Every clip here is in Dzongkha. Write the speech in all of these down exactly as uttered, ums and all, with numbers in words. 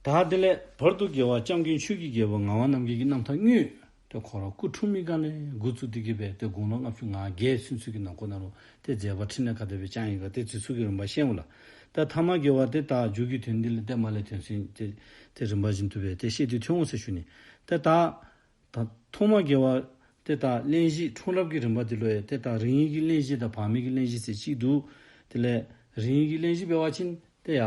ད་དེ་ལས་བར་དུ་རྒྱལ་བ་སྐྱབས་མགོན་ཆོས་ཀྱི་རྒྱལ་པོ་ངག་དབང་རྣམ་རྒྱལ་གྱི་རྣམ་ཐར་དངོས། ཏེ་ཁོ་ར་སྐུ་འཁྲུངས་མི་སྒང་ལས་འགོ་བཙུགས་ཏེ་གི་སྦེ་ཏེ་དགུང་ལོ་ལྔ་བཅུ་ང་བརྒྱད་ཚུན་ཚོད་ཀྱི་ནང་འཁོད་ནང་ལུ་ཏེ་མཛད་པ་འཕྲིན་ལས་ག་དེ་སྦེ་བསྐྱངས་ཡི་ག་ཏེ་དེ་ཚུ་གི་རིམ་པ་བཤད་འོང་ལགས། ད་ཐ་མ་དགེ་བ་ཏེ་ད་མཇུག་གི་དོན་འདི་ལས་ཏེ་མར་ལས་དོན་ཚན་ཏེ་ཏེ་རིམ་པ་བཞིན་དུ་སྦེ་ཏེ་བཤད་དེ་ཐོན་འོང་ཟེར་ཞུ་ནི། ཏེ་ད་ད་ཐོག་མ་དགེ་བ་ཏེ་ད་གླེང་གཞི་འཁྲུངས་རབས་ཀྱི་རིམ་པ་འདི་ལུ་ཡང་ཏེ་ད་རིང་ཡིག་གི་གླེང་གཞི་དང་བར་མའི་གི་གླེང་གཞི་ཟེར་གཅིག་འདུག། དེ་ལས་རིང་ཡིག་གི་གླེང་གཞི་འབད་བ་ཅིན་ཏེ་ཡ་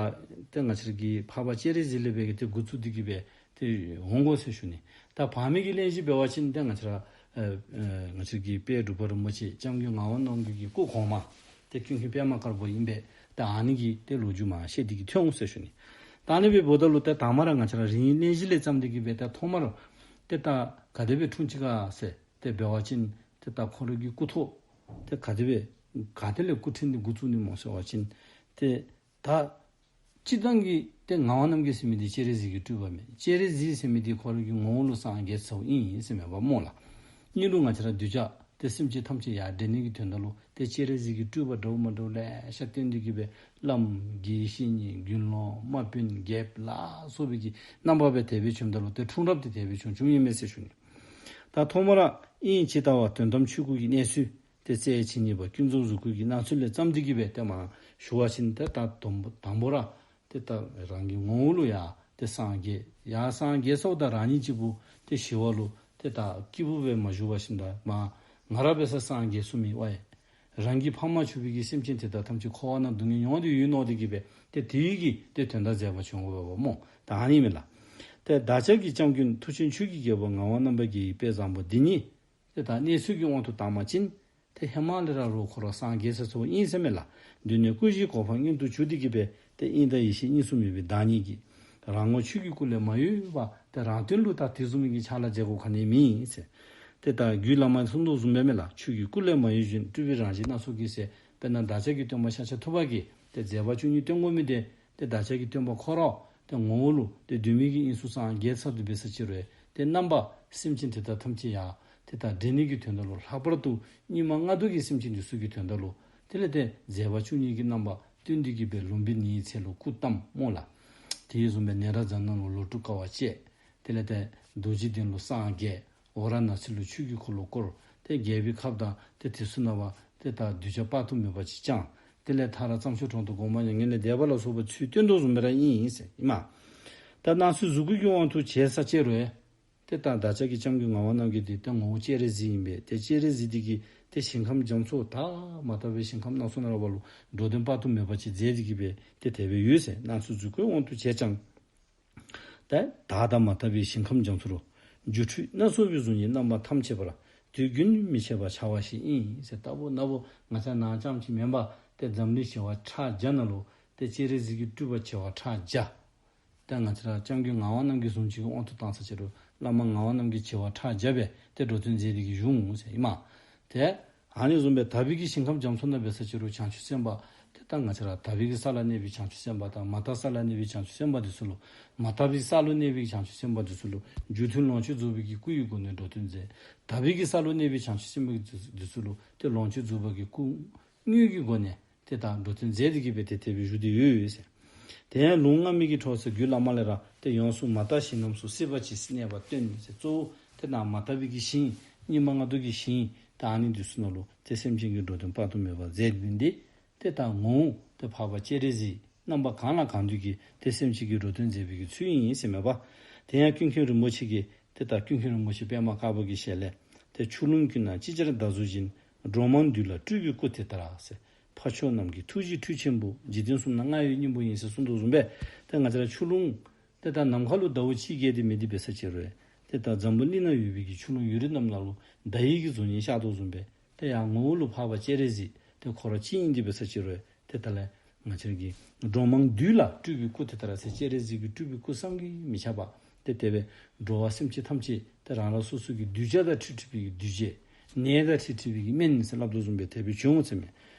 ཏེ་ང་བཅས་ར་གི་འཕགས་པ་སྤྱན་རས་གཟིགས་ལས་འབད་གི་ཏེ་འགོ་བཙུགས་ཏེ་གི་སྦེ་ཏེ་འོང་དགོ་ཟེར་ཞུ་ནི། ད་བར་མའི་གི་གླེང་གཞི་འབད་བ་ཅིན་ཏེ་ང་བཅས་ར་ཨ་ཨ་ང་བཅས་ར་གི་དཔལ་འབྲུག་པ་རིན་པོ་ཆེ་སྐྱབས་མགོན་ངག་དབང་རྣམ་རྒྱལ་གྱི་སྐུ་གོང་མ་ཏེ་ཀུན་མཁྱེན་པདྨ་དཀར་པོ་ཨིན་པས། ད་ཨ་ནི་གི་ཏེ་ལོ་རྒྱུས་མར་བཤད་དེ་གི་ཐོན་འོང་ཟེར་ཞུ་ནི། ད་ཨ་ནི་སྦེ་འབདཝ་ད་ལུ་ཏེ་དང་མ་ར་ང་བཅས་ར་རིང་ཡིག་གླེང་གཞི་ལས་བརྩམས་ཏེ་གི་སྦེ་ཏེ་ཐོག་མར་ཏེ་ད་ག་དེ་སྦེ་འཁྲུངས་ཅི་ག་ཟེར་ཏེ་འབད་བ་ཅིན་ཏེ་ད་ཁོ་ར་གི་སྐུ་ཐོག་ཏེ་ག་དེ་སྦེ་ག་ཏེ་ལས་སྐུ་ཕྲེང་འདི་འགོ་བཙུགས་ནི་སྨོ་ཟེར་བ་ཅིན་ཏེ་ད་སྤྱིར་བཏང་གི་ཏེ་ངག་དབང་རྣམ་རྒྱལ་ཟེར་མི་འདི་སྤྱན་རས་གཟིགས་ཀྱི་སྤྲུལ་པ་མས། སྤྱན་རས་གཟིགས་ཟེར་མི་འདི་ཁོ་ར་གི་ངོ་བོ་ལུ་སངས་རྒྱས་ཚརཝ་ཨིན་ཟེར་མས་པ་སྨོ་ལགས། ཨིན་རུང་ང་བཅས་ར་གདུལ་བྱ་ཏེ་སེམས་ཅན་ཐམས་ཅད་ཡར་འདྲེན་ནི་གི་དོན་དག་ལུ་ཏེ་སྤྱན་རས་གཟིགས་ཀྱི་སྤྲུལ་པ་འདྲཝ་མ་འདྲཝ་ལེ་ཤ་བསྟན་ཏེ་གི་སྦེ་བླམ་དགེ་བཤེས་གཉེན་དགེ་སློང་དམག་དཔོན་རྒྱལཔོ་ལ་སོགས་པའི་གི་རྣམ་པ་སྦེ་དེ་སྦེ་བྱོནམ་ད་ལུ་ཏེ་འཁྲུངས་རབས་འདི་དེ་སྦེ་བྱུང་བྱུངམ་ཨིན་མས་ཟེར་ཞུ་ནི། ད་ཐོག་མ་ར་དབྱིངས་ཇི་ལྟ་བ་དོན་དམ་ཆོས་སྐུ་གི་གནས་ཚུལ་ཏེ་རྩལ་ཇི་སྙེད་པ་ཀུན་རྫོབ་གཟུགས་སྐུ་གི་སྣང་ཚུལ་ལས་བརྩམས་ཏེ་གི་སྦེ་ཏེ་མར་ཞུ་བ་ཅིན་ཏེ་ད་དང་པོ་དང་པོ་ར་ཏེ་ད་རང་གི་ངོ་བོ་ལུ་ཡར་ཏེ་སངས་རྒྱས། ཡར་སངས་རྒྱས་ཚརཝ་ད་རང་ཉིད་གཅིག་པུ་ཏེ་ཞི་བ་ལུ་ཏེ་ད་སྐྱིད་པོ་སྦེ་མ་བཞུགས་པར་ཞིནམ་ད་མར་ང་ར་འབད་སར་སངས་རྒྱས་སོང་མི་ཝའི་རང་གི་ཕ་མར་གྱུར་པའི་གི་སེམས་ཅན་དེ་དག་ཐམས་ཅད་འཁོར་བ་ན་སྡུག་བསྔལ་མྱོང་སྟེ་ཡོད་མནོ་སྟེ་གི་སྦེ་ཏེ་དེའི་གི་ཏེ་དོན་དག་མཛད་པ་བྱུང་བ་སྦེ་སྨོ། ད་ཨ་ནི་མས་ལགས། ཏེ་བདག་ཅག་གི་སྐྱབས་མགོན་མཐུ་ཆེན་ཆོས་ཀྱི་རྒྱལ་པོ་ངག་དབང་རྣམ་པ་རྒྱལ་བའི་དཔལ་བཟང་པོ་འདི་ཉིད་ཏེ་ད་གནས་ཚུལ་གྱི་དབང་དུ་བཏང་བ་ཅིན་ཏེ་ཧེ་མ་ལས་ར་རོགས་ཁོ་ར་སངས་རྒྱས་ཚར་ཚརཝ་ཨིན་ཟེར་མས་ལགས། གདོད་ནས་སྐུ་བཞིའི་གོ་འཕང་མངོན་དུ་གྱུར་ཏེ་གི་སྦེ་ཏེ་དབྱིངས་དང་ཡེ་ཤེས་གཉིས་སུ་མེད་པའི་བདག་ཉིད་ཀྱིས་རང་ངོ་ཆོས་ཀྱི་སྐུ་ལས་མ་གཡོས་པ་ཏེ་རང་དོན་ལུ་ད་དེ་བཟུམ་གྱི་ཕྱག་ལཱ་མཛད་དགོཔ་ག་ནི་མེད་ཟེར། ཏེ་ད་རྒྱུད་བླ་མ་གསུང་དོ་བཟུམ་སྦེ་མས་ལགས། ཆོས་ཀྱི་སྐུ་ལས་མ་གཡོས་བཞིན། སྤྲུལ་པའི་རང་བཞིན་སྣ་ཚོགས་ཀྱིས་ཟེར། དཔེར་ན་བདག་ཅག་གི་སྟོན་པ་ཤཱཀྱ་ཐུབ་པ་གིས་ཏེ་མཛད་པ་བཅུ་གཉིས་སྟོན་དགོ་མི་འདི་ཏེ་བདག་ཅག་གི་སྟོན་པ་ཁོ་ར་ཏེ་ངོ་བོ་ལུ་ཏེ་གདོད་མའི་གི་དབྱིངས་སུ་སངས་རྒྱས་ཚར་དོ་འབད་ས་ཅིག་རུང་ཏེ་རྣམ་པ་སེམས་ཅན་དེ་དག་ཐམས་ཅད་ཡང་ཏེ་ད་འདྲེན་ནི་གི་དོན་དག་ལུ། ལྷག་པར་དུ་སྙིགས་མ་ལྔ་བདོ་གི་སེམས་ཅན་འདི་ཚུ་གི་དོན་དག་ལུ་དེ་ལས་ཏེ་མཛད་པ་བཅུ་གཉིས་ཀྱི་རྣམ་པ་སྟོན་ཏེ་གི་སྦེ་ལུམ་བི་ནིའི་ཚལ་ལུ་སྐུ་བལྟམས་སྨོ་ལགས། དེ་བཟུམ་སྦེ་ནཻ་རཉྫ་ནཾ་ལུ་ལོ་དྲུག་དཀའ་བ་སྤྱད། དེ་ལས་ཏེ་རྡོ་རྗེ་གདན་ལུ་སངས་རྒྱས། ཝཱ་ར་ཎཱ་སི་ལུ་ཆོས་ཀྱི་འཁོར་ལོ་བསྐོར། ཏེ་རྒྱལ་པོའི་ཁབ་དང་ཏེ་དེ་ཚུ་ནང་པ་ཏེ་ད་གདུལ་བྱ་དཔག་ཏུ་མེད་པ་ཅིག་བསྐྱངས། དེ་ལས་མཐར་ར་རྩྭ་མཆོག་གྲོང་དུ་དགོངས་པ་མྱ་ངན་ལས་འདས་པ་ལ་སོགས་པ་ཚུལ་སྟོན་དོ་བཟུམ་སྦེ་ར་ཨིན་ཟེར་ཨིན་མས། ད་སྣང་ཚུལ་གཟུགས་སྐུ་གི་དབང་དུ་བྱས་ས་ཅིག་རུང་ཏེ་ད་བདག་ཅག་གི་སྐྱབས་མགོན་ངག་དབང་རྣམ་རྒྱལ་འདི་ཏེ་ངོ་བོ་སྤྱན་རས་གཟིགས་ཨིན་པས། ཏེ་སྤྱན་རས་གཟིགས་འདི་གིས་ཏེ་ཞིང་ཁམས་རྒྱ་མཚོ་ད་མ་དག་པའི་ཞིང་ཁམས་སྣ་ཚོགས་ནང་ར་བ་ལུ་འགྲོ་དོན་དཔག་ཏུ་མེད་པ་ཅིག་མཛད་དེ་གི་སྦེ་ཏེ་དེ་སྦེ་ཡོད་ཟེར། སྣང་ཚུལ་གཟུགས་སྐུའི་དབང་དུ་བྱས་ཀྱང་ཏེ་དག་དང་མ་དག་པའི་ཞིང་ཁམས་རྒྱ་མཚོ་རུ། སྒྱུ་འཕྲུལ་སྣ་ཚོགས་པའི་གཟུགས་བརྙན་རྣམ་པ་ཐམས་ཅད་པར། དུས་རྒྱུན་མི་ཆད་པར་འཆར་བ་ཞིག་ཡིན་ཟེར། ལྟ་བུ་ན་བུ་ང་བཅས་ནང་ཙམ་ཅིག་མེན་པར་ཏེ་འཛམ་གླིང་བྱེ་བ་ཕྲག་བརྒྱ་ནང་ལུ་ཏེ་སྤྱན་རས་གཟིགས་ཀྱི་སྤྲུལ་པ་བྱེ་བ་ཕྲག་བརྒྱ། ཏེ་ང་བཅས་ར་སྐྱབས་མགོན་ངག་དབང་རྣམ་རྒྱལ་བཟུམ་ཅིག་གི་དབང་དུ་བཏང་ས་ཅིག་རུང་བླ་མ་ངག་དབང་རྣམ་རྒྱལ་བྱེ་བ་ཕྲག་བརྒྱ་སྦེ་ཏེ་འགྲོ་དོན་མཛད་དེ་གི་བཞུགས་འོང་ཟེར་ཨིན་མས། ཏེ་ཨ་ནི་བཟུམ་སྦེ་དག་པའི་གི་ཞིང་ཁམས་རྒྱ་མཚོ་ནང་འབད་ས་ཅིག་རུང་བྱང་ཆུབ་སེམས་དཔའ་ཏེ་ད་ང་བཅས་ར་དག་པའི་གི་ས་ལ་གནས་པའི་བྱང་ཆུབ་སེམས་དཔའ་དང་མ་དག་ས་ལ་གནས་པའི་བྱང་ཆུབ་སེམས་དཔའ་འདི་ཚུ་ལུ། མ་དག་པའི་ས་ལུ་གནས་པའི་བྱང་ཆུབ་སེམས་དཔའ་འདི་ཚུ་ལུ་རྒྱུ་མཐུན་ལོངས་སྤྱོད་རྫོགས་པའི་གི་སྐུ་ཡི་སྒོ་ནས་འགྲོ་དོན་མཛད། དག་པའི་གི་ས་ལུ་གནས་པའི་བྱང་ཆུབ་སེམས་དཔའ་འདི་ཚུ་ལུ་ཏེ་ལོངས་སྤྱོད་རྫོགས་པ་གི་སྐུ་དངོས་ཀྱི་སྒོ་ནས་ཏེ་ད་འགྲོ་དོན་མཛད་དེ་གི་སྦེ་ཏེ་དེ་སྦེ་བཞུགས་ཏེ་ཡོད་ཟེར། དེ་ཡང་ལུང་ལྔ་མིག་གིས་འཕྲོག་ཟེར་རྒྱུད་བླ་མ་ལས་ར་ཏེ་ཡོངས་སུ་མ་དག་ཞིང་རྣམས་སུ་སྲིད་པ་ཇི་སྲིད་གནས་པ་སྟོན་ཟེར། གཙོ་བོ་ཏེ་ད་མ་དག་པའི་གི་ཞིང་སྙིགས་མ་ལྔ་བདོ་གི་ཞིང་ད་ཨ་ནི་འདི་ཚུ་ནང་ལུ་ཏེ་སེམས་ཅན་གྱི་འགྲོ་དོན་དཔག་ཏུ་མེད་པ་མཛད་ནི་འདི་ཏེ་ད་ངོ་བོ་ཏེ་འཕགས་པ་སྤྱན་རས་གཟིགས་རྣམ་པ་གང་ལ་གང་འདུལ་གྱིས་ཏེ་སེམས་ཅན་གྱི་འགྲོ་དོན་མཛད་པའི་གི་ཚུལ་ཨིན་ཟེར་མས་པ། དེ་ཡང་ཀུན་མཁྱེན་རིན་པོ་ཆེ་གིས་ཏེ་ད་ཀུན་མཁྱེན་རིན་པོ་ཆེ་པདྨ་དཀར་པོ་གི་ཞལ་ལས། ཏེ་ཆུ་ཀླུང་ཀུན་ན་ཅིག་ཅར་ཟླ་གཟུགས་བཞིན། འགྲོ་མང་འདུལ་ལ་སྤྲུལ་པའི་སྐུ་དེ་ལྟར་ཟེར། འཕགས་མཆོག་རྣམས་ཀྱི་ཐུགས་རྗེའི་འཕྲུལ་ཆེན་པོ། འཇིག་རྟེན་གསུམ་ན་མངའ་བའི་སྙིང་པོ་ཡིན་ཟེར་གསུངས་དོ་བཟུམ་སྦེ་ཏེ་ང་བཅས་ར་ཆུ་ཀླུང་ཏེ་ད་ནམ་མཁའ་ལུ་ཟླཝ་གཅིག་བརྒལ་ཏེ་མེད་དེ་འབད་ས་ཅིག་རུང་ཏེ་ད་འཛམ་བུ་གླིང་ན་ཡོད་པའི་གི་ཆུ་ཀླུང་ཡུལ་རིས་རྣམས་ནང་ལུ་ཟླ་ཡི་གི་གཟུགས་བརྙན་ཤར་དོ་བཟུམ་སྦེ་ཏེ་ཡང་ངོ་བོ་ལུ་འཕགས་པ་སྤྱན་རས་གཟིགས་ཏེ་ཁོ་ར་གཅིག་ཨིན་དེ་འབད་ས་ཅིག་རུང་ཏེ་ད་ལས་ང་བཅས་ར་གི་འགྲོ་མང་འདུལ་ལ་སྤྲུལ་པའི་སྐུ་དེ་ལྟར་ཟེར། སྤྱན་རས་གཟིགས་ཀྱི་སྤྲུལ་པའི་སྐུ་བསམ་གྱིས་མི་ཁྱབ་པ་ཏེ་དེ་སྦེ་འགྲོ་བ་སེམས་ཅན་ཐམས་ཅད་ཏེ་རང་རང་སོ་སོ་གི་གདུལ་བྱ་དང་འཁྲིལ་འཁྲིལ་བའི་གི་གདུལ་བྱ་ནད་དང་འཁྲིལ་འཁྲིལ་བའི་གི་སྨན་ཟེར་སླབ་དོ་བཟུམ་སྦེ་དེ་སྦེ་བྱོན་འོང་ཟེར་མས།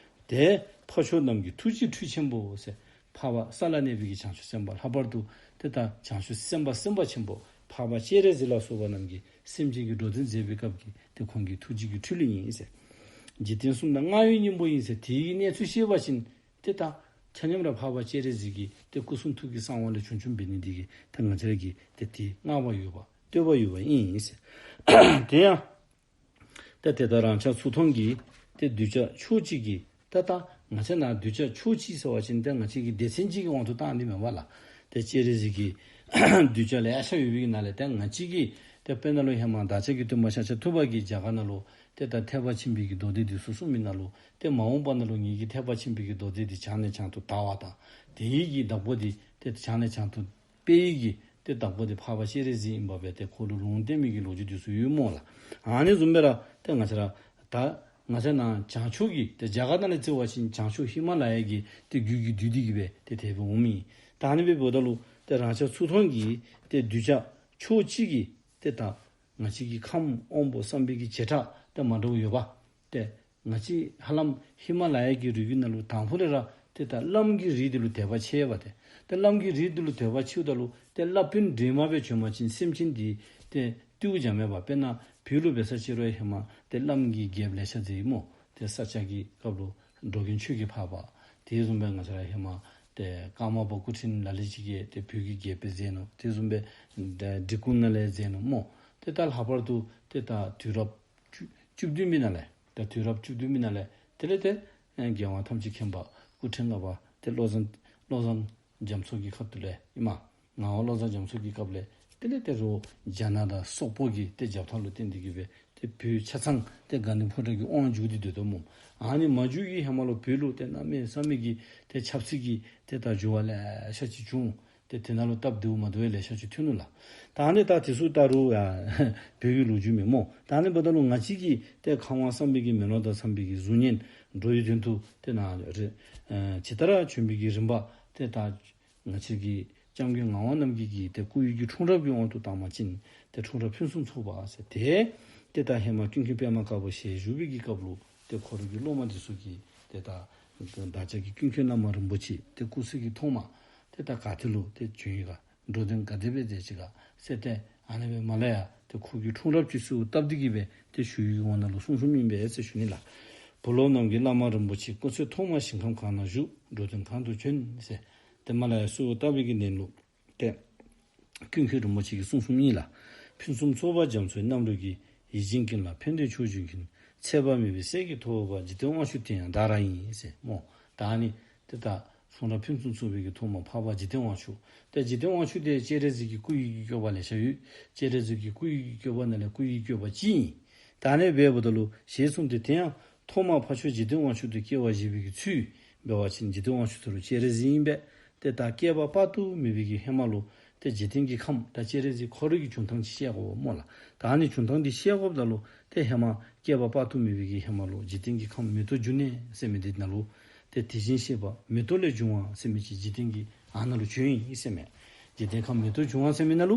ཏེ་འཕགས་མཆོག་རྣམས་ཀྱི་ཐུགས་རྗེའི་འཕྲུལ་ཆེན་པོ་ཟེར། འཕགས་པ་ས་ལ་གནས་པའི་གི་བྱང་ཆུབ་སེམས་དཔའ་ལྷག་པར་དུ་ཏེ་ད་བྱང་ཆུབ་སེམས་དཔའ་སེམས་དཔའ་ཆེན་པོ་འཕགས་པ་སྤྱན་རས་གཟིགས་ལ་སོགས་པ་རྣམས་ཀྱིས་སེམས་ཅན་གྱི་འགྲོ་དོན་མཛད་པའི་སྐབས་ཀྱི་ཏེ་ཁོང་གི་ཐུགས་རྗེ་གི་འཕྲུལ་ལས་ཨིན་ཟེར། འཇིག་རྟེན་གསུམ་ན་མངའ་བའི་སྙིང་པོ་ཡིན་ཟེར། དེའི་གནས་ཚུལ་ཤེས་པ་ཅིན་ཏེ་ད་ ཆ་མཉམ་ར་འཕགས་པ་སྤྱན་རས་གཟིགས་ཀྱི་ཏེ་སྐུ་གསུང་ཐུགས་ཀྱི་གསང་བ་ལས་བྱུང་བྱུངམ་འབད་ནི་འདི་གིས་ཏེ་ང་བཅས་ར་གིས་ཏེ་དེ་བསྔགས་པ་ཡོདཔ་བསྟོད་པ་ཡོདཔ་ཨིན་ཟེར། དེ་ཡང་ཏེ་དེ་ལྟར་རང་ཅག་ཚུར་མཐོང་གི་ཏེ་གདུལ་བྱ་ཕྱོགས་གཅིག་གི་ཏེ་ད་ང་བཅས་ནཱ་གདུལ་བྱ་ཕྱོགས་གཅིག་ཟེར་བ་ཅིན་ཏེ་ང་བཅས་ཀྱི་སྡེ་ཚན་གཅིག་གི་དབང་དུ་བཏང་ནི་མེན་པ་ལགས། ཏེ་སྤྱན་རས་གཟིགས་ཀྱི་གདུལ་བྱ་ལེ་ཤ་ཡོད་པའི་ནང་ལས་ཏེ་ང་བཅས་ཀྱི་ཏེ་དཔེར་ན་ལུ་ཧེ་མ་བདག་ཅག་གི་སྟོན་པ་ཤཱཀྱ་ཐུབ་པ་གིས་རྒྱ་གར་ནང་ལུ་ཏེ་ད་ཐེག་པ་ཆེན་པོའི་གི་མདོ་སྡེ་འདི་ཚུ་གསུངས་མི་ནང་ལུ་ཏེ་མ་འོངས་པ་ནང་ལུ་ངེ་གི་ཐེག་པ་ཆེན་པོའི་གི་མདོ་སྡེ་འདི་བྱང་ནས་བྱང་དུ་དར་བ་དང་དེའི་གི་བདག་པོ་འདི་ཏེ་བྱང་ནས་བྱང་དུ་སྤེལ་ཡི་གི་ཏེ་བདག་པོ་འདི་འཕགས་པ་སྤྱན་རས་གཟིགས་ཨིནམ་སྦེ་ཏེ་ཁོ་ལུ་ལུང་བསྟན་མི་གི་ལོ་རྒྱུས་འདི་ཚུ་ཡོད་སྨོ་ལགས། ཨ་ནི་བཟུམ་སྦེ་ར་ཏེ་ང་བཅས་ར་ད་ང་བཅས་ནཱ་བྱང་ཕྱོགས་ཀྱི་ཏེ་རྒྱ་གར་ནང་ལས་བརྩི་བ་ཅིན་བྱང་ཕྱོགས་ཧི་མ་ལ་ཡ་གི་ཏེ་རྒྱུད་ཀྱི་བདུད་འདི་གིས་སྦེ་ཏེ་དེ་སྦེ་འོང་མི་ཨིན། ད་ཨ་ནི་སྦེ་འབདཝ་ད་ལུ་ཏེ་རང་ཅག་ཚུར་མཐོང་གི་ཏེ་གདུལ་བྱ་ཕྱོགས་གཅིག་གི་ཏེ་ད་ང་བཅས་ཀྱི་ཁམས་དབང་པོ་བསམ་པའི་གི་བྱེ་བྲག་ཏེ་མ་འདྲཝ་ཡོདཔ། ཏེ་ང་བཅས་ཧ་ལམ་ཧི་མ་ལ་ཡ་གི་རི་རྒྱུད་ནང་ལུ་དང་ཕུ་ལས་ར་ཏེ་ད་བླམ་གི་རིགས་འདི་ལུ་དད་པ་ཆེ་བས་ཏེ། ཏེ་བླམ་གི་རིགས་འདི་ལུ་དད་པ་ཆེཝ་ད་ལུ་ཏེ་བླ་དཔོན་འདྲེས་མ་སྦེ་བྱོན་པ་ཅིན་སེམས་ཅན་འདི་ཏེ་བཏུལ་བྱ་མེད་པ། དཔེར་ན་བོད་ལུ་འབད་ས་ཅིག་རུང་ཧེ་མ་ཏེ་བླམ་གི་རྒྱལཔོ་ལེ་ཤ་མཛད་ཡི་སྨོ། ཏེ་ས་སྐྱ་གི་སྐབས་ལུ་འགྲོ་མགོན་ཆོས་ཀྱི་འཕགས་པ། དེ་བཟུམ་སྦེ་ང་བཅས་ར་ཧེ་མ་ཏེ་ཀརྨ་པ་སྐུ་ཕྲེང་ལ་ལུ་ཅིག་གིས་ཏེ་བོད་ཀྱི་རྒྱལཔོ་མཛད་ནུག། དེ་བཟུམ་སྦེ་འབྲི་གུང་ནང་ལས་མཛད་ནུག་སྨོ། ཏེ་ད་ལྷག་པར་དུ་ཏེ་ད་དུས་རབས་བཅུ་བཅུ་བདུན་པའི་ནང་ལས་ད་དུས་རབས་བཅུ་བདུན་པའི་ནང་ལས་དེ་ལས་ཏེ་ཨེ་རྒྱལ་དབང་ཐམས་ཅད་མཁྱེན་པ་སྐུ་ཕྲེང་ལྔ་པ་ཏེ་བློ་བཟང་བློ་བཟང་རྒྱ་མཚོ་གི་ཁ་ཐུག་ལས་ཨིན་མས། ངག་དབང་བློ་བཟང་རྒྱ་མཚོ་གི་སྐབས་ལས་དེ་ལས་ཏེ་རོགས་རྒྱ་ནག་དང་སོག་པོ་གི་ཏེ་རྒྱབ་ཐང་ལུ་བརྟེན་ཏེ་གིས་སྦེ་ཏེ་བོད་ཆ་ཚང་ཏེ་དགའ་ལྡན་ཕོ་བྲང་གི་དབང་བསྒྱུར་ཏེ་སྡོད་དོ་སྨོ། ཨ་ནི་མ་བསྒྱུར་གྱི་ཧེ་མ་ལུ་བོད་ལུ་ཏེ་གནམ་མེད་ས་མེད་ཀྱི་ཏེ་ཆབ་སྲིད་ཀྱི་ཏེ་ད་འགྱུར་བ་ལེ་ཤ་ཅིག་བྱུང་། ཏེ་དེ་ནང་ལུ་སྟབས་བདེཝ་མ་བདེཝ་ལེ་ཤ་ཅིག་ཐོན་ནུག་ལགས། ད་ཨ་ནི་ད་དེ་ཚུ་ད་རུང་ཡང་བོད་ཀྱི་ལོ་རྒྱུས་མེན་སྨོ། ད་ཨ་ནི་འབདཝ་ད་ལུ་ང་བཅས་ཀྱི་ཏེ་ཁམས་དབང་བསམ་པའི་གི་མེ་ལོང་དང་འཚམས་པའི་གི་གཟུགས་བརྙན་འགྲོ་བའི་དོན་དུ་ཏེ་ནཱ་རེ་ཨེ་ཇི་ལྟར་བྱོན་པའི་གི་རིམ་པ་ཏེ་ད་ང་བཅས་ཀྱི་སྐྱབས་མགོན་ངག་དབང་རྣམ་རྒྱལ་གྱི་ཏེ་སྐུ་ཡི་གི་འཁྲུངས་རབས་ཀྱི་དབང་དུ་བཏང་པ་ཅིན་ཏེ་འཁྲུངས་རབས་ཕུན་སུམ་ཚོགས་པ་ཟེར་ཏེ་ཏེ་ད་ཧེ་མ་ཀུན་མཁྱེན་པདྨ་དཀར་པོ་ཞལ་བཞུགས་པའི་གི་སྐབས་ལུ་ཏེ་ཁོ་རའི་གི་སློབ་མ་འདི་ཚུ་གིས་ཏེ་ད་བདག་ཅག་གི་ཀུན་མཁྱེན་བླ་མ་རིན་པོ་ཆེ་ཏེ་སྐུ་ཚེ་གི་ཐོག་མ་ཏེ་ད་ག་ཏེ་ལུ་ཏེ་བྱོན་ཡི་ག། འགྲོ་དོན་ག་དེ་སྦེ་མཛད་ཅི་ག་ཟེར་ཏེ་ཨ་ནི་སྦེ་མར་ལས་ཡར་ཏེ་ཁོ་གི་འཁྲུངས་རབས་ཅིག་གསོལཝ་བཏབ་སྟེ་གིས་སྦེ་ཏེ་ཞུ་ཡི་གི་དབང་ནང་ལུ་གསུངས་གསུངསམ་ཨིན་པས་ཟེར་ཞུ་ནི་ལགས། བུ་སློབ་རྣམས་ཀྱིས་བླ་མ་རིན་པོ་ཆེ་སྐུ་ཚེ་ཐོག་མ་ཞིང་ཁམས་གང་ན་བཞུགས། འགྲོ་དོན་གང་དུ་བྱོན་ཟེར་ཏེ་མར་ལས་ཡར་གསོལཝ་བཏབ་པའི་གི་ནང་ལུ་ཏེ་ཀུན་མཁྱེན་རིན་པོ་ཆེ་གིས་གསུངས་གསུངསམ་ཨིན་ལགས། ཕུན་སུམ་ཚོགས་པ་རྒྱ་མཚོའི་རྣམ་རོལ་གྱིས། ཡིད་བཞིན་ཀུན་ལ་ཕན་བདེ་མཆོག་སྦྱིན་མཁན། ཚེ་དཔག་མེད་པའི་སྲས་ཀྱིས་ཐོབ་པ། འཇིག་རྟེན་དབང་ཕྱུག་དེ་ཡང་བདག་རང་ཡིན་ཟེར་སྨོ། ད་ཨ་ནི་ཏེ་ད་གསུང་རབ་ཕུན་སུམ་ཚོགས་པའི་གི་ཐོག་མ་འཕགས་པ་འཇིག་རྟེན་དབང་ཕྱུག། ཏེ་འཇིག་རྟེན་དབང་ཕྱུག་དེ་སྤྱན་རས་གཟིགས་ཀྱི་སྐུ་ཡི་གི་བཀོད་པ་ལེ་ཤ་ཡོད། སྤྱན་རས་གཟིགས་ཀྱི་སྐུ་ཡི་གི་བཀོད་པ་ནང་ལས་སྐུ་ཡི་བཀོད་པ་གཅིག་ཨིན། ད་ཨ་ནི་སྦེ་འབདཝ་ད་ལུ་ཞེས་གསུངས་ཏེ་དེ་ཡང་ཐོག་མར་འཕགས་མཆོག་འཇིག་རྟེན་དབང་ཕྱུག་ཏུ་སྐྱེ་བ་བཞེས་པའི་གི་ཚུལ་འབད་བ་ཅིན་འཇིག་རྟེན་དབང་ཕྱུག་དེ་རུང་སྤྱན་རས་གཟིགས་ཨིན་པས། ཏེ་ད་བསྐལ་པ་དཔག་ཏུ་མེད་པའི་གི་ཧེ་མ་ལུ་ཏེ་འཇིག་རྟེན་གྱི་ཁམས་ད་སྤྱན་རས་གཟིགས་ཁོ་རའི་གི་བྱུང་ཐངས་ཅིག་བཤད་དགོ་པས་སྨོ་ལགས། ད་ཨ་ནི་བྱུང་ཐངས་འདི་བཤད་དགོཔ་ད་ལུ་ཏེ་ཧེ་མ་བསྐལ་པ་དཔག་ཏུ་མེད་པའི་གི་ཧེ་མ་ལུ་འཇིག་རྟེན་གྱི་ཁམས་མེ་ཏོག་འབྱུང་གནས་ཟེར་མི་འདི་ནང་ལུ་ཏེ་དེ་བཞིན་གཤེགས་པ་མེ་ཏོག་ལས་བྱུང་བ་ཟེར་མི་ཅིག་འཇིག་རྟེན་གྱི་ཨ་ནཱ་ལུ་བྱོན་ཡི་ཟེར་མས། འཇིག་རྟེན་ཁམས་མེ་ཏོག་འབྱུང་བ་ཟེར་མི་ནང་ལུ་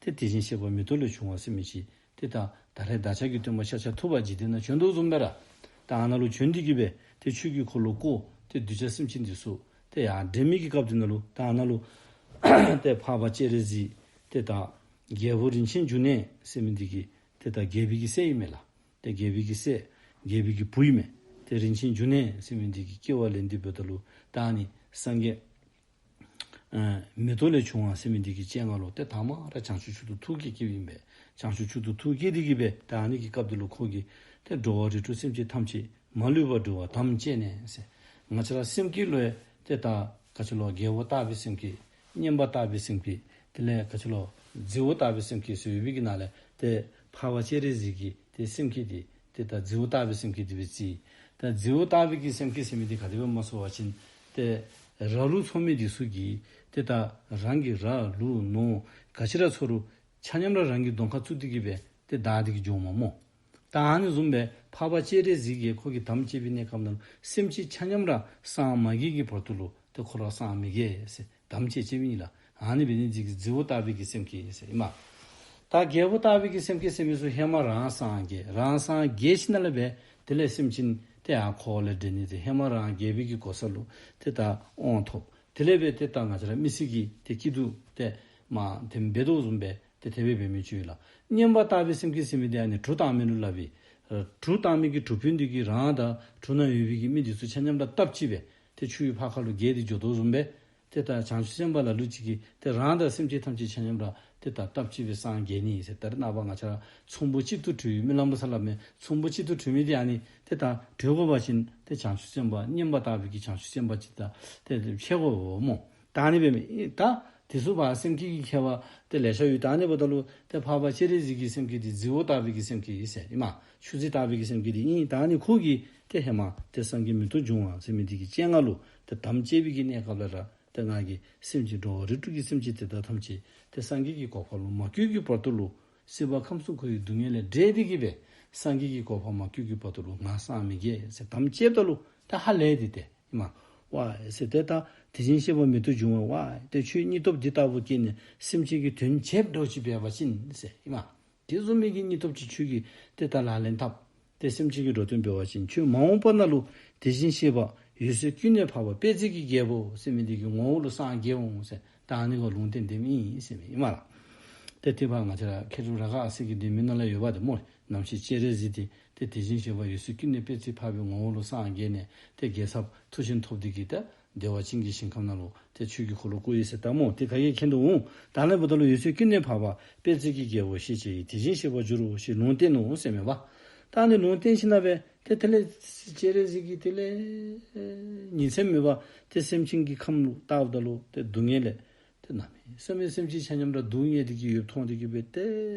ཏེ་དེ་བཞིན་གཤེགས་པ་མེ་ཏོག་ལས་བྱུང་བ་ཟེར་མི་ཅིག་ཏེ་ད་ད་རེས་བདག་ཅག་གི་སྟོན་པ་ཤཱཀྱ་ཐུབ་པ་འཇིག་རྟེན་ནང་བྱོན་དོ་བཟུམ་སྦེ་ར་ད་ཨ་ནཱ་ལུ་བྱོན་ཏེ་གིས་སྦེ་ཏེ་ཆོས་ཀྱི་འཁོར་ལོ་བསྐོར། ཏེ་གདུལ་བྱ་སེམས་ཅན་འདི་ཚུ་ཏེ་ཡར་འདྲེན་མི་གི་སྐབས་འདི་ནང་ལུ་ད་ཨ་ནཱ་ལུ་ཏེ་འཕགས་པ་སྤྱན་རས་གཟིགས་ཏེ་ད་རྒྱལ་པོ་རིན་ཆེན་འབྱུང་གནས་ཟེར་མི་འདི་གི་ཏེ་ད་རྒྱལ་པོའི་གི་སྲས་ཨིན་མས་ལགས། ཏེ་རྒྱལ་པོའི་གི་སྲས་རྒྱལ་པོའི་གི་བུ་ཨིན་མས། ཏེ་རིན་ཆེན་འབྱུང་གནས་ཟེར་མི་འདི་གིས་སྐྱེ་བ་ལེན་ཏེ་འབདཝ་ད་ལུ་ད་ཨ་ནི་སངས་རྒྱས་ཨ་མེ་ཏོག་ལས་བྱུང་བ་ཟེར་མི་འདི་གི་སྤྱན་སྔར་ལུ་ཏེ་དང་པ་ར་བྱང་ཆུབ་མཆོག་ཏུ་ཐུགས་བསྐྱེད་བསྐྱེདཔ་ཨིན་པས། བྱང་ཆུབ་མཆོག་ཏུ་ཐུགས་བསྐྱེད་དེ་གིས་སྦེ་ད་ཨ་ནི་གི་སྐབས་འདི་ལུ་ཁོ་གིས་ཏེ་འགྲོ་བ་རིགས་དྲུག་སེམས་ཅན་ཐམས་ཅད་མ་ལུས་པར་སྒྲོལ་བར་དམ་བཅས་ནས་ཟེར། ང་བཅས་ར་སེམས་བསྐྱེད་ལུ་ཡང་ཏེ་ད་ག་ཅི་ལོ་རྒྱལ་པོ་ལྟ་བུའི་སེམས་བསྐྱེད། མཉན་པ་ལྟ་བུའི་སེམས་བསྐྱེད། དེ་ལས་ག་ཅི་ལོ་རྫི་བོ་ལྟ་བུའི་སེམས་བསྐྱེད་ཟེར་ཡོད་པའི་གི་ནང་ལས་ཏེ་འཕགས་པ་སྤྱན་རས་གཟིགས་ཀྱི་ཏེ་སེམས་བསྐྱེད་འདི་ཏེ་ད་རྫི་བོ་ལྟ་བུའི་སེམས་བསྐྱེད་འདི་སྦེ་བརྩི། ད་རྫི་བོ་ལྟ་བུའི་གི་སེམས་བསྐྱེད་ཟེར་མི་འདི་ག་དེ་སྦེ་སྨོ་ཟེར་བ་ཅིན་ཏེ་ར་ལུག་འཚོ་མི་འདི་ཚུ་གིས་ཏེ་ད་རང་གི་ར་ལུག་ནོར་ག་ཅི་ར་འཚོ་རུང་ཆ་མཉམ་ར་རང་གི་གདོང་ཁར་བཙུགས་ཏེ་གིས་སྦེ་ཏེ་བདའ་སྟེ་གིས་འགྱོཝ་མས་སྨོ། ད་ཨ་ནི་བཟུམ་སྦེ་འཕགས་པ་སྤྱན་རས་གཟིགས་ཀྱིས་ཁོ་གིས་དམ་བཅས་པའི་གནས་སྐབས་ནང་ལུ་སེམས་ཅན་ཆ་མཉམ་ར་སངས་མ་རྒྱས་ཀྱི་བར་དུ་ལུ་ཏེ་ཁོ་ར་སངས་མི་རྒྱས་ཟེར་དམ་བཅས་བཅས་མི་ཨིན་ལགས། ཨ་ནི་འབད་ནི་འདི་གིས་རྫི་བོ་ལྟ་བུའི་གི་སེམས་བསྐྱེད་ཟེར་ཨིན་མས། ད་རྒྱལ་པོ་ལྟ་བུའི་གི་སེམས་བསྐྱེད་ཟེར་མི་ཚུ་ཧེ་མ་རང་སངས་རྒྱས། རང་སངས་རྒྱས་ཞིནམ་ལས་སྦེ་དེ་ལས་སེམས་ཅན་ཏེ་ཡར་འཁོར་བ་ལས་འདྲེན་ནི་ཏེ་ཧེ་མ་རང་རྒྱལ་པོའི་གི་གོ་ས་ལུ་ཏེ་ད་དབང་ཐོབ། དེ་ལས་སྦེ་ཏེ་ད་ང་བཅས་ར་མི་སེར་གྱི་ཏེ་སྐྱིད་སྡུག་ཏེ་མ་དེ་འབད་དོ་བཟུམ་སྦེ་ཏེ་དེ་སྦེ་འབད་མི་ཅིག་ཡོད་ལགས། མཉན་པ་ལྟ་བུའི་སེམས་བསྐྱེད་ཟེར་མི་འདི་ཨ་ནི་གྲུ་བཏང་མི་ལུ་སླབ་ཨིན། གྲུ་བཏང་མི་གི་གྲུ་དཔོན་འདི་གིས་རང་དང་གྲུ་ནང་ཡོད་པའི་གི་མི་འདི་ཚུ་ཆ་མཉམ་ར་སྟབས་གཅིག་སྦེ་ ཏེ་ཆུའི་ཕར་ཁ་ལུ་རྒལ་ཏེ་འགྱོ་དོ་བཟུམ་སྦེ་ཏེ་ད་བྱང་ཆུབ་སེམས་དཔའ་ལ་ལུ་ཅིག་གིས་ཏེ་རང་དང་སེམས་ཅན་ཐམས་ཅད་ཆ་མཉམ་ར་ཏེ་ད་སྟབས་གཅིག་སྦེ་སངས་རྒྱས་ནི་ཟེར། ད་རེས་ནངས་པ་ང་བཅས་ར་ཚོམ་བུ་གཅིག་ཏུ་དྲིལ་བའི་སྨོན་ལམ་པ་ཟེར་སླབ་མི་ཚོམ་བུ་གཅིག་ཏུ་དྲིལ་མི་འདི་ཨ་ནི་ཏེ་ད་དྲིལ་དགོ་པ་ཅིན་ཏེ་བྱང་ཆུབ་སེམས་དཔའ་མཉམ་པ་ལྟ་བུའི་གི་བྱང་ཆུབ་སེམས་དཔའ་ཅིག་ད་ཏེ་ཕྱད་དགོ་སྨོ། ད་ཨ་ནི་འབད་མི་ད་དེ་ཚུ་བ་སེམས་བསྐྱེད་ཀྱི་མཁས་པ་ཏེ་ལེ་ཤ་ཡོད། ད་ཨ་ནི་འབདཝ་ད་ལུ་ཏེ་འཕགས་པ་སྤྱན་རས་གཟིགས་ཀྱི་སེམས་བསྐྱེད་འདི་རྫི་བོ་ལྟ་བུའི་གི་སེམས་བསྐྱེད་ཟེར་ཨིན་མས། ཆུ་རྫི་ལྟ་བུའི་གི་སེམས་བསྐྱེད་འདི་ཨིན། ད་ཨ་ནི་ཁོ་གིས་ཏེ་ཧེ་མ་ཏེ་སངས་རྒྱས་མེ་ཏོག་འབྱུང་བ་ཟེར་མི་འདི་གི་སྤྱན་སྔར་ལུ་ཏེ་དམ་བཅས་པའི་གི་གནས་སྐབས་ལས་ར་ཏེ་ང་གིས་སེམས་ཅན་འགྲོ་བ་རིགས་དྲུག་གི་སེམས་ཅན་དེ་དག་ཐམས་ཅད་ཏེ་སངས་རྒྱས་ཀྱི་གོ་འཕང་ལུ་མ་བཀོད་ཀྱི་བར་དུ་ལུ་སྲིད་པ་ཁམས་གསུམ་འཁོར་བའི་སྡུག་བསྔལ་ལས་བསྒྲལ་ཏེ་གི་སྦེ་སངས་རྒྱས་ཀྱི་གོ་འཕང་མ་བཀོད་ཀྱི་བར་དུ་ལུ་ང་སངས་མི་རྒྱས་ཟེར་དམ་བཅསཔ་ད་ལུ་ད་ཧ་ལས་ཏེ་ཏེ་ཨིན་མས། ཝའི་ཟེར་ཏེ་ད་དེ་བཞིན་གཤེགས་པ་མེ་ཏོག་འབྱུང་བ་ཝའི་ཏེ་ཁྱོད་སྙིང་སྟོབས་འདི་ལྟ་བུ་བསྐྱེད་ནས་སེམས་ཅན་གྱི་དོན་བྱེདཔ་འདྲཝ་ཅིག་འབད་བ་ཅིན་ཟེར་ཨིན་མས། དེ་བཟུམ་མའི་གི་སྙིང་སྟོབས་ཅིག་ཁྱོད་ཀྱིས་ཏེ་ད་ལག་ལེན་འཐབ་སྟེ་སེམས་ཅན་གྱི་འགྲོ་དོན་འབད་བ་ཅིན་ཁྱོད་མ་འོངས་པ་ན་ལུ་དེ་བཞིན་གཤེགས་པ་འོད་ཟེར་ཀུན་ནས་འཕགས་པ་དཔལ་བརྩེགས་ཀྱི་རྒྱལ་པོ་ཟེར་མི་འདི་གི་ངོ་བོ་ལུ་སངས་རྒྱས་འོང་ཟེར་ད་ཨ་ནི་གུ་ལུང་བསྟན་འདི་ཨིན་ཟེར་མི་ཨིན་མས་ལགས། ཏེ་དེ་བ་ང་བཅས་ར་མཁས་གྲུབ་རཱ་ག་ཨ་སྱ་གི་འདི་མི་ནང་ལས་ཡོདཔ་ད་སྨོ། རྣམ་ཤེས་སྤྱན་རས་གཟིགས་འདི་ཏེ་དེ་བཞིན་གཤེགས་པ་འོད་ཟེར་ཀུན་ནས་དཔལ་བརྩེགས་འཕགས་པའི་ངོ་བོ་ལུ་སངས་རྒྱས་ནས་ཏེ་རྒྱལ་ཚབ་མཐུ་ཆེན་ཐོབ་འདི་གིས་ཏེ་བདེ་བ་ཅན་གྱི་ཞིང་ཁམས་ནང་ལུ་ཏེ་ཆོས་ཀྱི་འཁོར་ལོ་བསྐོར་ཡི་ཟེར་ད་སྨོ། ཏེ་ག་གིས་མཁྱེན་དོ་འོང་། ད་ཨ་ནི་འབདཝ་ད་ལུ་འོད་ཟེར་ཀུན་ནས་འཕགས་པ་དཔལ་བརྩེགས་ཀྱི་རྒྱལ་པོ་ཞེས་བྱ་བའི་དེ་བཞིན་གཤེགས་པར་འགྱུར་རོ་ཞེས་ལུང་བསྟན་ནོ་ཟེར་མས་པ། ད་ཨ་ནི་ལུང་བསྟན་ཞིནམ་ལས་ཏེ་དེ་ལས་སྤྱན་རས་གཟིགས་ཀྱིས་དེ་ལས་ཉིན་མཚན་མེད་པར་ཏེ་སེམས་ཅན་གྱི་ཁམས་ལུ་བལྟཝ་ད་ལུ་ཏེ་སྡུག་བསྔལ་ལས་ཏེ་གནམ་མེད་ས་མེད་སེམས་ཅན་ཆ་མཉམ་ར་སྡུག་བསྔལ་འདི་གིས་ཡོདཔ་མཐོང་འདི་གིས་སྦེ་ཏེ་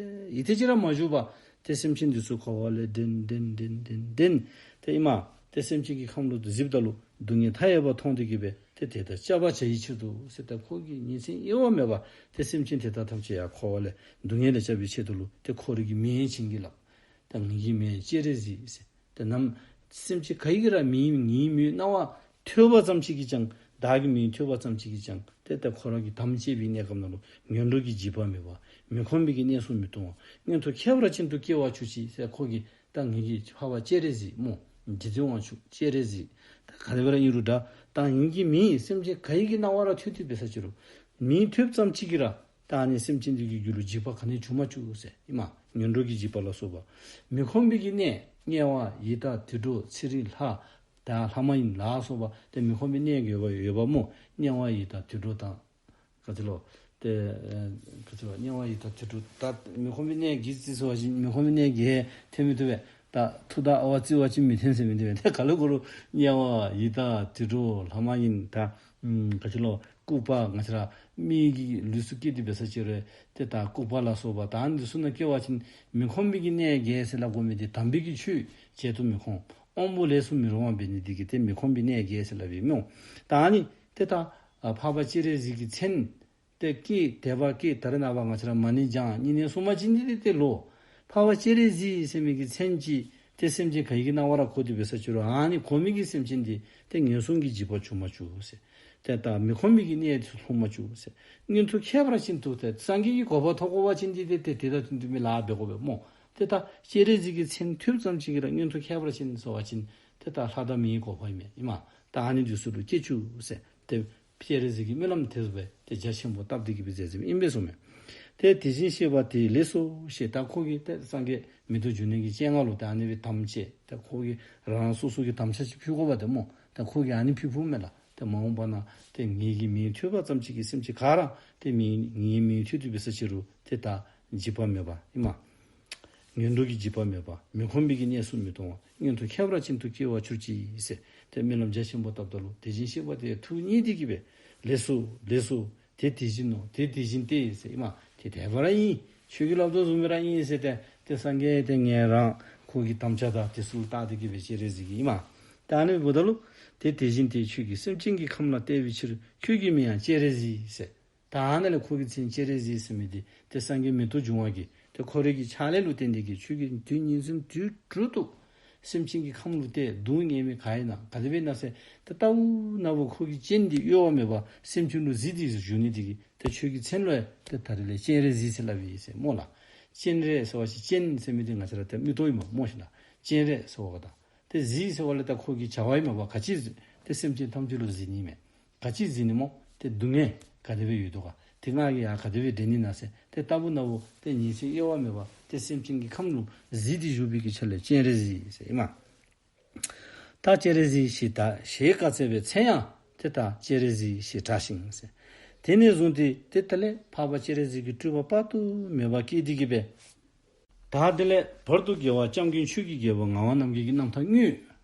ཡི་ཏེ་ཅིག་ར་མ་བཞུགས་པར་ཏེ་སེམས་ཅན་འདི་ཚུ་འཁོར་བ་ལས་འདྲེན་འདྲེན་འདྲེན་འདྲེན་འདྲེན་ཏེ་ཨིན་མས། ཏེ་སེམས་ཅན་གྱི་ཁམས་ལུ་གཟིགསཔ་ད་ལུ་སྡུག་བསྔལ་མཐའ་ཡས་པ་མཐོང་འདི་གིས་སྦེ་ཏེ་དེ་དག་བསྐྱབ་པར་བྱ་བའི་ཕྱིར་དུ་ཟེར་ད་ཁོ་གིས་ཉིན་མཚན་དབྱེ་བ་མེད་པར་ཏེ་སེམས་ཅན་དེ་དག་ཐམས་ཅད་ཡང་འཁོར་བ་ལས་སྡུག་བསྔལ་ལས་བསྐྱབ་པའི་ཆེད་དུ་ལུ་ཏེ་ཁོ་རའི་གི་མིང་བྱིན་གྱིས་བརླབས། ད་ངེ་གི་མིང་སྤྱན་རས་གཟིགས་ཟེར། ཏེ་ནམ་སེམས་ཅན་ག་གིས་ར་མིང་ངེའི་མིང་རྣ་བར་ཐོས་པ་ཙམ་ཅིག་གིས་ཀྱང་བདག་གི་མིང་ཐོས་པ་ཙམ་ཅིག་གིས་ཀྱང་ཏེ་ད་ཁོ་ར་གིས་དམ་བཅས་པའི་གནས་སྐབས་ནང་ལུ་ངན་འགྲོ་གི་འཇིགས་པ་མེད་པ་མི་ཁོམ་པའི་གི་གནས་སུ་མི་ལྟུང་བ་མངོན་མཐོ་ཁྱད་པར་ཅན་དུ་སྐྱེ་བར་གྱུར་ཅིག་ཟེར་ཁོ་གིས་ད་ངེ་གི་འཕགས་པ་སྤྱན་རས་གཟིགས་སྨོ། རྗེ་བཙུན་དབང་ཕྱུག་སྤྱན་རས་གཟིགས། ད་ག་དེ་སྦེ་ར་ཨིན་རུང་ད་ད་ངེ་གི་མིང་སེམས་ཅན་ག་གི་རྣ་བར་ཐོས་ཏེ་འབད་ས་ཅི་རུང་མིང་ཐོས་ཙམ་ཅིག་གིས་ར་ད་ཨ་ནི་སེམས་ཅན་འདི་གི་རྒྱུད་ལུ་འཇིགས་པ་ག་ནི་འབྱུང་མ་བཅུག་ཟེར་ཨིན་མས། ངན་འགྲོ་གི་འཇིགས་པ་ལ་སོགས་པ། མི་ཁོམ་པའི་གི་གནས་དམྱལ་བ་ཡི་དྭགས་དུད་འགྲོ་ཚེ་རིང་ལྷ་དང་ལྷ་མ་ཡིན་ལ་སོགས་པ་ཏེ་མི་ཁོམ་པའི་གནས་ཡོད་པ་ཡོདཔ་སྨོ། དམྱལ་བ་ཡི་དྭགས་དུད་འགྲོ་དང་ག་ཅི་ལོ། ཏེ་ཨེ་ག་ཅི་ལོ་དམྱལ་བ་ཡི་དྭགས་དུད་འགྲོ་ད་མི་ཁོམ་པའི་གནས་ཀྱི་རྩིས་སོ་བ་ཅིན་མི་ཁོམ་པའི་གནས་ཀྱི་ཐེ་མི་ཐུབ་པས། ད་ཐུགས་དམ་ཨ་བ་རྩི་བ་ཅིན་མི་འཐོན་ཟེར་མི་འདི་བས། ཏེ་ག་ལུ་གོ་རུང་དམྱལ་བ་ཡི་དྭགས་དུད་འགྲོ་ལྷ་མ་ཡིན་ད་ཨམ་ག་ཅི་ལོ་ལྐུགས་པ་ང་བཅས་ར་མི་གི་ལུས་སུ་སྐྱེས་ཏེ་འབད་ས་ཅི་རུང་ཏེ་ད་ལྐུགས་པ་ལ་སོགས་པ་ད་ཨ་ནི་ཚུ་ནང་སྐྱེ་བ་ཅིན་མི་ཁོམ་པའི་གི་གནས་བརྒྱད་ཟེར་སླབ་དགོ་མི་འདི་དམ་པའི་གི་ཆོས་བྱེད་དུ་མི་ཁོམ། དབང་པོ་ལས་སུ་མི་རུང་བ་འབད་ནི་འདི་གིས་ཏེ་མི་ཁོམ་པའི་གནས་བརྒྱད་ཟེར་སླབ་ཨིན་མས། ད་ཨ་ནི་ཏེ་ད་ཨ་འཕགས་པ་སྤྱན་རས་གཟིགས་ཀྱི་མཚན་ཏེ་བསྐྱེད་དད་པ་བསྐྱེད་ད་རེས་ནངས་པ་ང་བཅས་ར་མ་ཎི་བགྱང་བསྙེན་གནས་སྲུང་པ་ཅིན་འདི་ཏེ་ཏེ་ལོ། འཕགས་པ་སྤྱན་རས་གཟིགས་ཟེར་མི་གི་མཚན་ཅིག་ཏེ་སེམས་ཅན་ག་གི་རྣ་བར་གོ་སྟེ་འབད་ས་ཅི་རུང་ཨ་ནི་གོ་མི་གི་སེམས་ཅན་འདི་ཏེ་ངན་སོང་གི་འཇིགས་པ་འབྱུང་མ་བཅུག་ཟེར། ཏེ་ད་མི་ཁོམ་པའི་གི་གནས་སུ་ལྷུང་མ་བཅུག་ཟེར། མངོན་མཐོ་ཁྱད་པར་ཅན་དུ་ཏེ་སངས་རྒྱས་ཀྱི་གོ་འཕང་ཐོབ་དགོ་པ་ཅིན་འདི་ཏེ་ཏེ་དེ་དང་བསྟུན་ཏེ་མི་ལཱ་འབད་དགོ་པས་སྨོ། ཏེ་ད་སྤྱན་རས་གཟིགས་ཀྱི་མཚན་ཐོས་ཙམ་ཅིག་གིས་ར་མངོན་མཐོ་ཁྱད་པར་ཅན་ཟེར་བ་ཅིན་ཏེ་ད་ལྷ་དང་མིའི་གོ་འཕང་ཨིན་མས་ཨིན་མས། ད་ཨ་ནི་འདི་ཚུ་ལུ་སྐྱེ་བཅུག་ཟེར། ཏེ་སྤྱན་རས་གཟིགས་ཀྱིས་སྨོན་ལམ་དེ་སྦེ་ཏེ་རྒྱ་ཆེན་པོ་བཏབ་སྟེ་གི་སྦེ་མཛད་མཛདཔ་ཨིན་པས་གསུངས་མས། ཏེ་དེ་བཞིན་གཤེགས་པ་དེས་ལེགས་སོ་ཞེས་ད་ཁོ་གིས་ཏེ་སངས་རྒྱས་མེ་ཏོག་འབྱུང་གནས་ཀྱི་སྤྱན་སྔར་ལུ་ཏེ་ཨ་ནི་སྦེ་དམ་བཅས་ཏེ་ཁོ་གིས་རང་རང་སོ་སོ་གི་དམ་བཅའ་ཅིག་ཕུལ་དགོ་པ་ཏེ་སྨོ། ཏེ་ཁོ་གིས་ཨ་ནི་ཕུལ་ཕུལཝ་མས་ལགས། ཏེ་མ་འོངས་པ་ན་ཏེ་ངེ་གི་མིང་ཐོས་པ་ཙམ་ཅིག་གིས་སེམས་ཅན་ག་ར་ཏེ་མིང་ངེའི་མིང་ཐོས་ཏེ་འབད་ས་ཅི་རུང་ཏེ་ད་འཇིགས་པ་མེད་པ་ཨིན་མས། ངན་འགྲོ་གི་འཇིགས་པ་མེད་པ་མི་ཁོམ་པའི་གི་གནས་སུ་མི་ལྟུང་བ་མངོན་མཐོ་ཁྱད་པར་ཅན་དུ་སྐྱེ་བར་གྱུར་ཅིག་ཟེར་ཏེ་སྨོན་ལམ་རྒྱ་ཆེན་པོ་བཏབ་ད་ལུ་དེ་བཞིན་གཤེགས་པ་དེ་ཐུགས་མཉེས་ཏེ་གི་སྦེ་ལེགས་སོ་ལེགས་སོ། དེ་དེ་བཞིན་ནོ། དེ་དེ་བཞིན་ཏེ་ཟེར་ཨིན་མས། དེ་དེ་སྦེ་ར་ཨིན། ཁྱོད་ཀྱིས་སླབ་དོ་བཟུམ་སྦེ་ར་ཨིན་ཟེར་ཏེ་ཏེ་སངས་རྒྱས་ཏེ་ངེ་རང་ཁོ་གི་དམ་བཅའ་དང་དེ་ཚུ་ལུ་བརྟག་སྟེ་གི་སྦེ་སྤྱན་རས་གཟིགས་ཀྱིས་ཨིན་མས། ད་ཨ་ནི་འབདཝ་ད་ལུ་དེ་དེ་བཞིན་ཏེ་ཁྱོད་ཀྱིས་སེམས་ཅན་གྱི་ཁམས་ལ་བལྟ་བའི་ཕྱིར་ཁྱོད་ཀྱི་མིང་ཡང་སྤྱན་རས་གཟིགས་ཟེར། ད་ཨ་ནཱ་ལས་ཁོ་གི་མཚན་སྤྱན་རས་གཟིགས་ཟེར་མི་འདི་ཏེ་སངས་རྒྱས་མེ་ཏོག་འབྱུང་བ་གིས་ཏེ་ཁོ་རའི་གི་ཕྱག་ལས་ལུ་བརྟེན་ཏེ་གི་ཁྱོད་ཀྱིས་དུས་ཉིན་མཚན་དུས་དྲུག་ཏུ་སེམས་ཅན་གྱི་ཁམས་ལུ་ཏེ་སྡུག་བསྔལ་མི་ག་ཨིན་ན་ག་དེ་སྦེ་ན་ཟེར་ཏེ་ལྟ་བུ་ན་བུ་ཁོ་གི་སྤྱན་འདི་གཡོ་བ་མེད་པར་སེམས་ཅན་ལུ་གཟིགས་ཏེ་བཞུགས་ནི་འདི་གིས་ཏེ་ཁྱོད་ཀྱི་མཚན་ལུ་ཡང་ཏེ་ད་རེས་ལས་སྤྱན་རས་གཟིགས་ཟེར་སླབ་ཨིན་ཟེར་སྨོ་ལགས། སྤྱན་རས་ཟེར་བ་ཅིན་སྤྱན་ཟེར་མི་འདི་ང་བཅས་ར་ཏེ་མིག་ཏོ་ཨིན་མས་སྨོ་ཤིག་ལགས། སྤྱན་རས་ཟེར་བ་ག་ད། ཏེ་གཟིགས་ཟེར་བ་ལས་ད་ཁོ་གི་བྱ་བ་ཨིན་མས་པ། ག་ཅི་གཟིགས་ཏེ་སེམས་ཅན་ཐམས་ཅད་ལུ་གཟིགས་ནི་མས། ག་ཅི་གཟིགས་ནི་སྨོ། ཏེ་སྡུག་བསྔལ་ག་དེ་སྦེ་ཡོད་དོ་ག། ཏེ་ང་གིས་ཡང་ག་དེ་སྦེ་འདྲེན་ནི་ན་ཟེར། ཏེ་ལྟ་བུ་ན་བུ་ཏེ་ཉིན་མཚན་གཡེལ་བ་མེད་པར་ཏེ་སེམས་ཅན་གྱི་ཁམས་ལུ་གཟིགས་ཏེ་བཞུགས་པའི་གི་ཆ་ལས་སྤྱན་རས་གཟིགས་ཟེར་ཨིན་མས། ད་སྤྱན་རས་གཟིགས་ཞེས་ད་ཞེས་བཀའ་སྩལ་བའི་མཚན་ཡང་ ཏེ་ད་སྤྱན་རས་གཟིགས་ཞེས་གྲགས་ཤིང་ཟེར། དེ་ནས་བཟུང་སྟེ་ཏེ་དེ་ལས་འཕགས་པ་སྤྱན་རས་གཟིགས་ཀྱི་སྤྲུལ་པ་དཔག་ཏུ་མེད་པ་སྐྱེས་ཏེ་གི་སྦེ། ད་དེ་ལས་བར་དུ་རྒྱལ་བ་སྐྱབས་མགོན་ཆོས་ཀྱི་རྒྱལ་པོ་ངག་དབང་རྣམ་རྒྱལ་གྱི་རྣམ་ཐར་དངོས།